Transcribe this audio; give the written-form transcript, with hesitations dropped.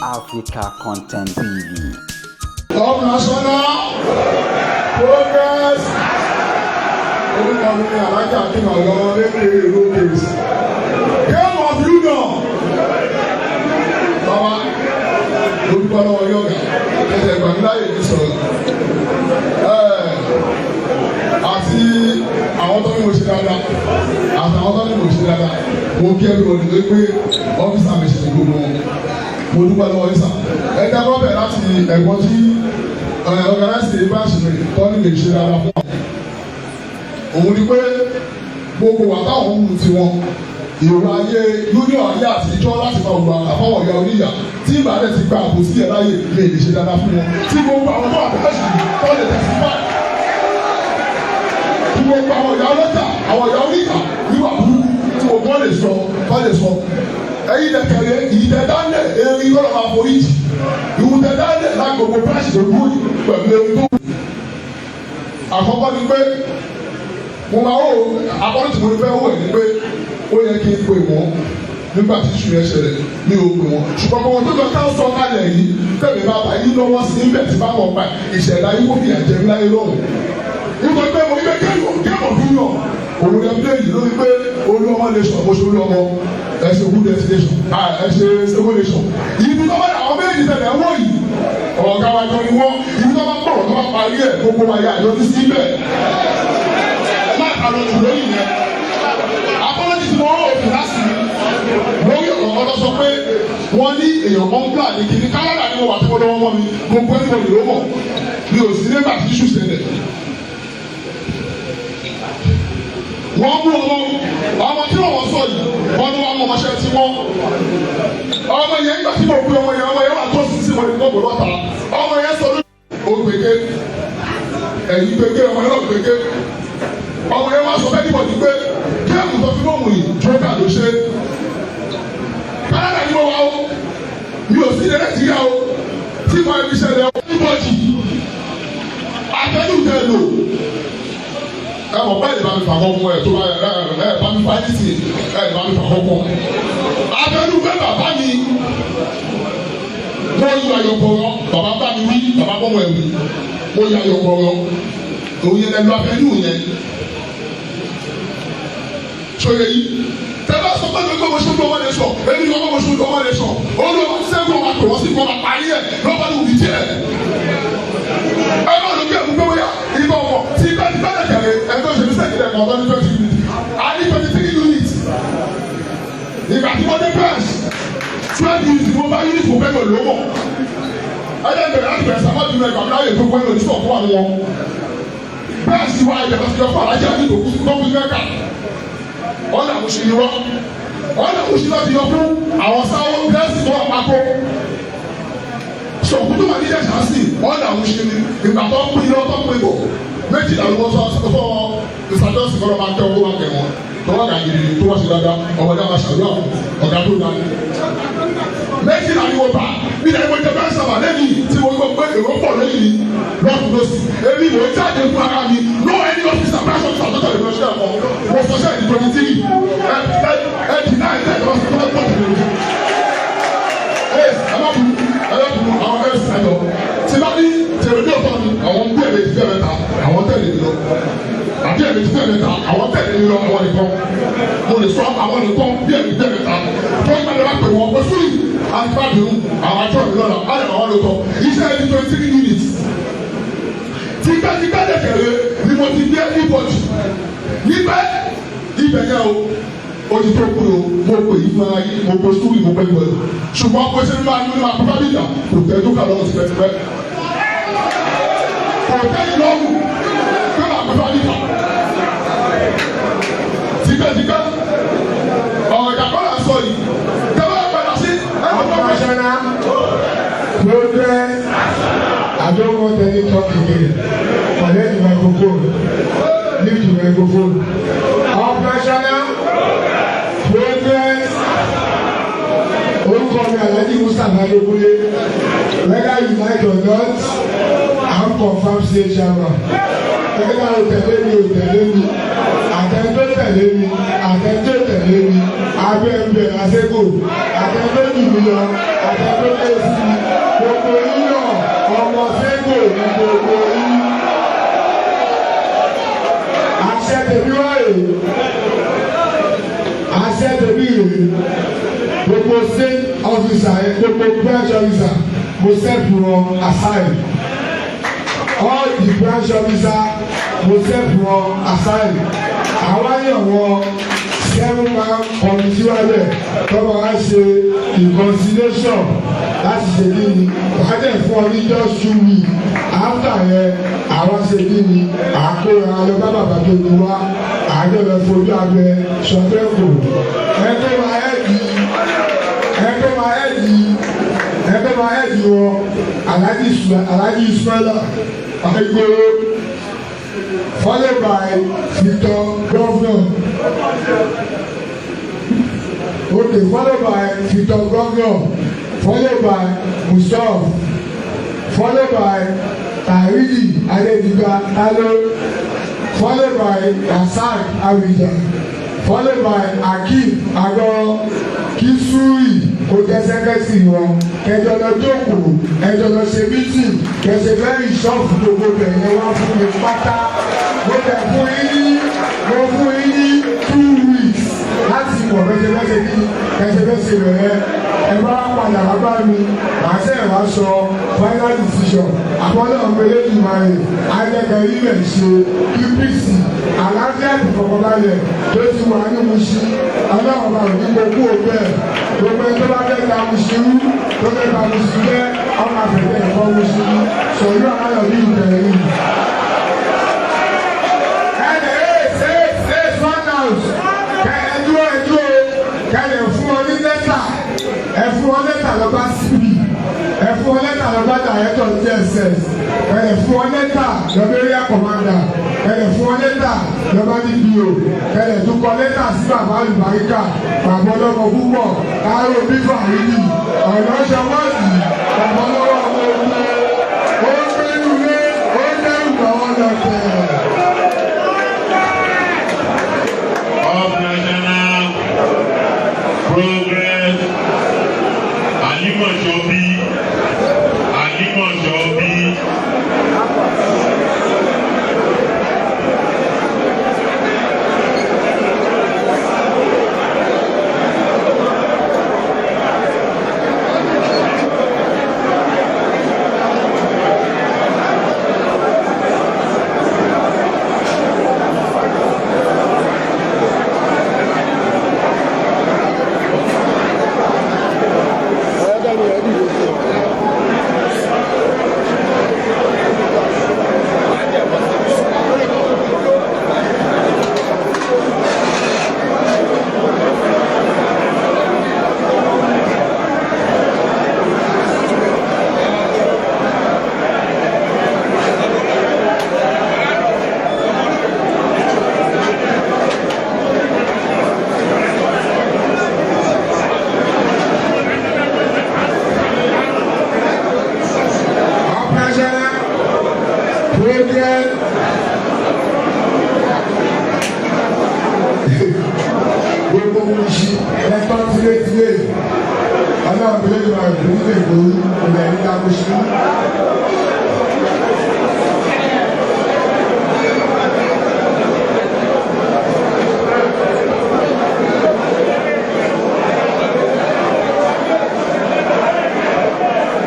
Africa Content TV. Up national progress. Orúkọ mi ni Alhaji Akeem Ọ̀yọ́ lẹ́kẹ̀ẹ́ ìlú Kèsì. Game of union. Bàbá, lórúkọ lọ́wọ́ yọ̀gà ẹsẹ̀ ìgbàmíláyè ní sọ̀rọ̀. Àti àwọn tó ní mo ṣe dáadáa àtàwọn tó ní mo ṣe dáadáa, mo kí everybody ló pé officer mi ṣe ní gbogbo wọn. Mo dúpẹ́ lọ́wọ́ yín sà. Ẹ jábọ́ bẹ̀ láti ẹ̀gbọ́n tí organize branch mi tó ní lè ṣe dáadáa fún wa. Òun ni pé gbogbo wa táwọn ń lu tiwọn, ìrora ayé union ayé àtijọ́ láti máa wùwà àfọwọ́ ìyá oníyà tí ìbàdàn ti gba àbòsí ẹ̀ láyè lè lè ṣe dáadáa fún wọn, tí gbogbo àwọn tó wà bẹ́ẹ̀ sì tó lè testify, tí gbogbo àwọn ìyá ọlọ́jà, àwọn ìyá oníyà níwà burúkú tí gbogbo wọn lè sọ tó lè sọ. Ẹ̀yin lẹ́kẹ̀rẹ́ ìdẹ́dálẹ̀ erin kọ́ ló máa forí jì ìwùdẹ́dálẹ̀ lágbogbo branch tó dúró yìí pẹ̀lú erin tó wù. Àkọ́kọ́ ni pé mo máa wò akọ́ni tí mo fẹ́ wò ẹ̀ ni pé ó yẹ kí n pè wọ́n nígbà tí iṣu yẹn ṣẹlẹ̀. Mi ò pè wọ́n, ṣùgbọ́n gbogbo tó jọ ká sọ kalẹ̀ yìí tẹ̀mí bá bá yín lọ́wọ́ sí níbẹ̀ tí bá wọ̀ pa ìṣẹ̀dá yín kó fìyà jẹ mí láyé lọ́rùn, nítorí pé mo ní pé game of union òun lè play yìí lórí pé olú ọmọ nation, mo ṣe olú ọmọ, ẹ ṣe good destination, ẹ ṣe stable nation. Ibi tó bá àwọn méjì tẹ̀lé wọ̀ yìí, ọ̀gá wa jọ ni wọ́n. Ibi tó bá pọ̀ tó bá parí ẹ̀, gbogbo wa yà yọjú síbẹ̀. Má kà lọ jù lórí yẹn. Apology tí mo rò òfin láti lórí ọ̀rọ̀ ọ̀dọ́ sọ pé wọ́n ní èèyàn kan plan ní kìíní Canada ni mo wà tí mo lọ́wọ́ mọ́ mi. Gbogbo ẹni mo lè ló mọ̀ mi ò sí nígbà tí issue ṣẹlẹ̀. Wọ́n mú ọmọ ọmọ tí wọ́n sọ yìí, wọ́n ní wọ́n mú ọmọọṣẹ́ tí wọ́n ọmọ yẹn. Nígbà tí mo pe ọmọ yẹn, ọmọ yẹn wà tó sísè mo lè gbọ́ gbọ́dọ̀ ta ọmọ yẹn sọ lójú ó gbèké ẹ̀yìn gbèké ọmọ yẹn náà gbèké. Ọmọ yẹn wá sọ fẹ́ níbọ̀ ní pé game tó fi lóhùn yìí, jókà ló ṣe. Canada ni mo wá o, mi ò sí ní Nàìjíríà o tí mo ẹbí ṣẹlẹ̀ o. Níbọ̀jì àtẹ́lù tẹ lò, ẹ mọ̀ báyìí lè bá mi fà kọ́kọ́ ẹ tó bá ẹ ẹ bá mi fà ní tì ẹ lè bá mi fà kọ́kọ́ àtẹ́lù fẹ́ bàbá mi. Mo yọ ayọ̀kọ̀rọ̀, bàbá bá mi wí, bàbá bọ́ wọn wí, mo yọ ayọ̀kọ̀rọ̀ òun yẹn lẹ́nu abẹ́nú yẹn sọyẹ yìí. Tẹ́lá sọ pé gbogbo ṣojú ọmọ lè sọ èmi ni wọ́n mọ̀ ṣojú ọmọ lè sọ olùwà sẹ́gun ọmọ àpè wọ́n sì kọ́ ọmọ parí ẹ̀ lọ́ba ní òbí tiẹ̀. Ẹ má ló kí ẹ̀mú gbé wọ́yà ibà ọmọ tí bá ti bá dẹ̀kẹ̀rẹ̀ ẹ̀ tó ṣe ní sẹ́yìn ẹ̀kọ́ ọ̀dọ́ ní 20 units, a ní 23 units. Ìgbà tí wọ́n dé branch, 12 units mo bá unit mo fẹ́ lò lówó. Ẹ jẹ́ bẹ̀rẹ̀ láti bẹ̀rẹ̀ sábà dùn ẹ̀gbà mi láyè tó gbọ́ ẹ̀ lòdì sọ̀kọ́ àwọn wọn branch wa ìjọba ti yọ fún alájà ní ìdòkú tó kú mẹ́ka ọ̀nà àmúṣe ni wọ́n ọ̀nà àmúṣe náà ti yọ fún àwọn sáwọ́ gẹ́sì tó wà pákó sọ̀kú tó wà ní ìjẹ̀sà sí ọ̀nà àmúṣe ni. Ìgbà tó ń pín lọ tó ń pín bọ̀, méjìlá ló wọ́n sọ fọ́ ìsàjọ́sìn kọ́ ló máa tẹ owó máa tẹ̀ wọ́n tó wà gàgìrì tó wà sí dáadáa. Ọmọdé àwọn aṣàlú àwọn ọ̀gá tó dáa méjìlá ni wọ́n bá bí ẹni mo jẹ bẹ́ẹ̀ sábà lẹ́yìn tí mo gbọ́ pé èrò pọ̀ lẹ́yìn lọ́sùn lọ́sì. Èmi mò ń jáde fún ara mi, no any officer, branch officer tó tẹ̀lé lọ́sẹ̀ ẹ̀kọ́. Mo sọ sẹ́yìn 23 ẹ ẹ ẹ deny ẹ ẹ tó tó tẹ̀lé lọ́sẹ̀. Ẹ ẹ má bu ẹ má bu àwọn ẹ sàyọ tí bá ní tẹ̀lé ní ọ̀tọ̀ mi. Àwọn bí ẹ̀mẹ́jì fẹ́ mẹ́ta àwọn tẹ̀lé mi lọ àbí ẹ̀mẹ́jì fẹ́ mẹ́ta àwọn tẹ̀lé mi lọ. Àwọn nìkan mo lè sọ, àwọn nìkan bí ẹ̀mẹ́jì fẹ́ mẹ́ta tó ń gbàdúrà pé wọ́n pẹ́ sórí àtìbádùn àwọn àjọ mi lọ́la á lè máa wọ́n lọ tọ́ iṣẹ́ ẹni 23 units. Tipẹ́tipẹ́ dẹ̀kẹ̀rẹ́ ni mo ti gbé anybody níbẹ̀ ibẹ̀ yẹn o. Ó ti tó kúrò. Mo pè yí fún ara yín, mo pe sùúrù, mo pẹ́ ìwọ̀n, ṣùgbọ́n bó ṣe máa ní máa kọ́kọ́ bìjà kò tẹ́ tó kà lọ́wọ́ tipẹ́tipẹ́, kò tẹ́ yín lọ́rùn pé máa kọ́kọ́ bìjà tipẹ́tipẹ́. Ọ̀rọ̀ ìdàkọ́ là ń sọ yìí tẹ́lẹ̀ padà sí ẹ̀rọ tó kọ́. National progress. I don't want any talk again. Collect the microphone. Leave the microphone. Up national progress. Orúkọ mi Alhaji Mustapha Adekunle. Whether you like or not, I'm confirmed state chairman. Whether o tẹ̀lé mi o tẹ̀lé mi, I'm Àtẹni tó tẹ̀lé mi, àtẹni tó tẹ̀lé mi, abẹ́ ń bẹ̀ lásìkò, àtẹni tó jù mí lọ, àtẹni tó lé sí mi, gbogbo yín náà, ọmọ Sego ní gbogbo yín. Àṣẹ tèmi wá rèé, àṣẹ tèmi rèé. Gbogbo state officer yẹn, gbogbo branch officer, mo step wọn aside. All the branch officer, mo step wọn aside. Àwa yàn wọn seven man committee wa bẹ̀ tọ́ba wa ṣe reconciliation láti ṣe kí ni wàá dẹ̀ fún ọ ní just 2 weeks. After yẹn, àwa ṣe kí ni àkóra lọ bá bàbá tó ní wá àjọ lọ fojú abẹ sọfẹ́kù. Ẹ tó máa ẹ̀ di wọn, Alhaji Ismaila Agboro, followed by Victor Governor. Okay, followed by Victor Governor, followed by Mustapha, followed by Taridi Adedigba Talo, followed by Rasaq Awija, followed by Akeem Agoro. Kisuri kò jẹ́ secretary wọn. Kẹjọ lọ jókòó, ẹjọ lọ ṣe meeting, kẹsẹ fẹ́ẹ́ ìṣọ́ọ̀fù gbogbo bẹ̀rẹ̀ wá fún mi pátá. Mo fún yín ní 2 weeks láti mọ̀ bẹ́sẹ̀ kí kẹsẹ̀ bẹ́sẹ̀ bẹ̀rẹ̀. Ẹ bá padà wá bá mi, màá sẹ́ wá sọ final decision. Àbọ̀dọ̀ ọ̀gbẹ́lẹ́dùmarè ajẹ́kẹ̀ ilẹ̀ ṣe kí peace, àlàáfíà, ìfọ̀kànbalẹ̀ tó ti wà ní Mushin, Ọlọ́run bá òní gbogbo òbẹ́. Gbogbo ẹni tó bá fẹ́ ta Mushin rú, tó fẹ́ ta Mushin jẹ́ ọmọ àfẹ́fẹ́ ẹ̀kọ́ Mushin sọ̀rọ̀ àlọ́ ní ìbẹ̀rẹ̀ yìí. Ẹnì eight eight eight one house kẹ ẹ dúró, ẹ dúró. Kẹ ẹ fún ọ ní lẹ́tà, ẹ fún ọ lẹ́tà lọ bá CP, ẹ fún ọ lẹ́tà lọ bá director DSS, ẹ fún ọ lẹ́tà lọ bá area commander, ẹ fún ọ lẹ́tà lọ bá DPO, ẹ tún kọ lẹ́tà sí bàbá àlùbáríkà, bàbá ọlọ́mọ púpọ̀ káàró bífà yìí ọ̀nà ṣọwọ́sì, bàbá ọlọ́wọ́ ọmọ ogun ó ń gbẹ́rù lé ó ń dẹ́rù bá wọn lọ tẹ̀. Operational progress, Alimosho bí, Alimosho bí. Operational progress, gbogbo Mushin ẹ̀tọ́ tilétilé, Ọlọ́run tó lè máa gbé nílé ìgbòho ilẹ̀ nígbà Mushin.